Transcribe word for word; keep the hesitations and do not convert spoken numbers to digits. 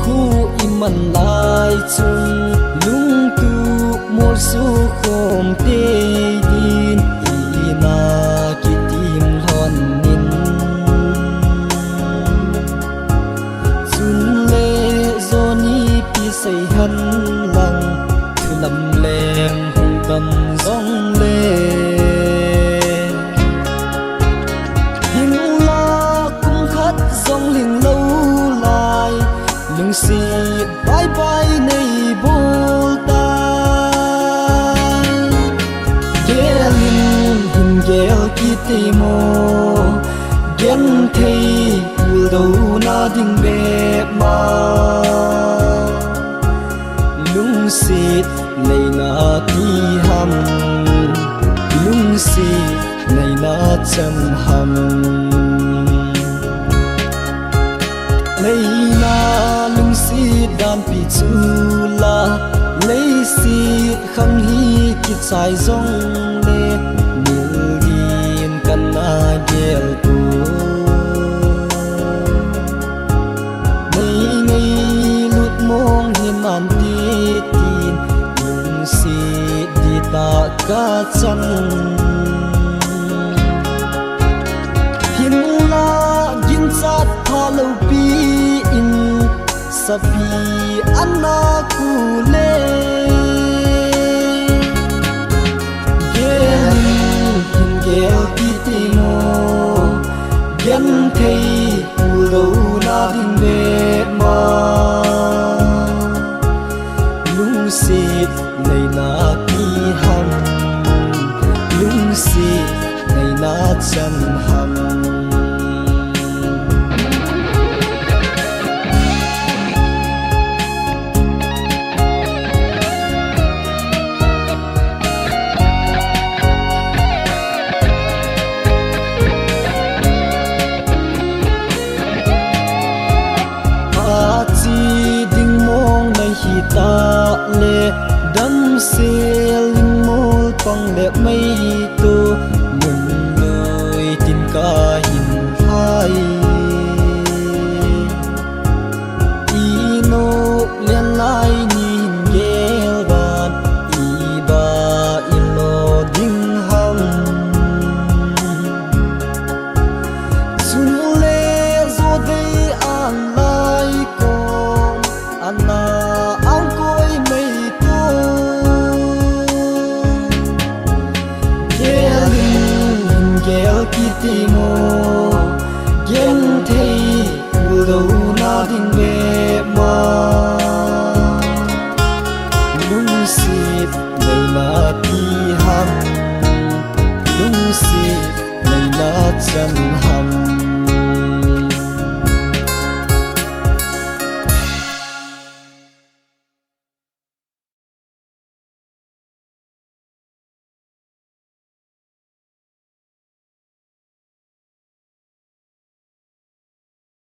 Kho iman lai chun lungtup molso khom tei din, ina kitim lhon in. Chun le Johnny pi sei hen lang, thu lam leng hung tam jong le. Hinlah kum khat jong lhing lou lai, lungset bye bye nei bol tai. Gel in hin gel kit tei mo, genthei puldouna ding bep ma. Lungset neina ti ham, lungset neina chan ham. Neina lungset danpi chu la, leiset khang hi kichai jong le, mil din kana gel tu. Nei ngailut mong hi man ti tin, lungset di tah ka chan. Hinlah ginchat pha lou pi in, sapi ana ku le. Gel in hin gel kit tei mo, genthei puldouna ding bep ma. Lungset neina ti ham, lungset neina chan ham. Achi ding mong nahi ta le, damsel in mol pang le mei to, mun lui tin ka hin hai. I nop len lai nin gel dan, i ba i lo ding ham. Chule Johnny an lai kom, ana ang koi mei to. Gel in hin gel kit tei mo, genthei puldouna ding bep ma. Lungset neina ti ham, lungset neina chan ham.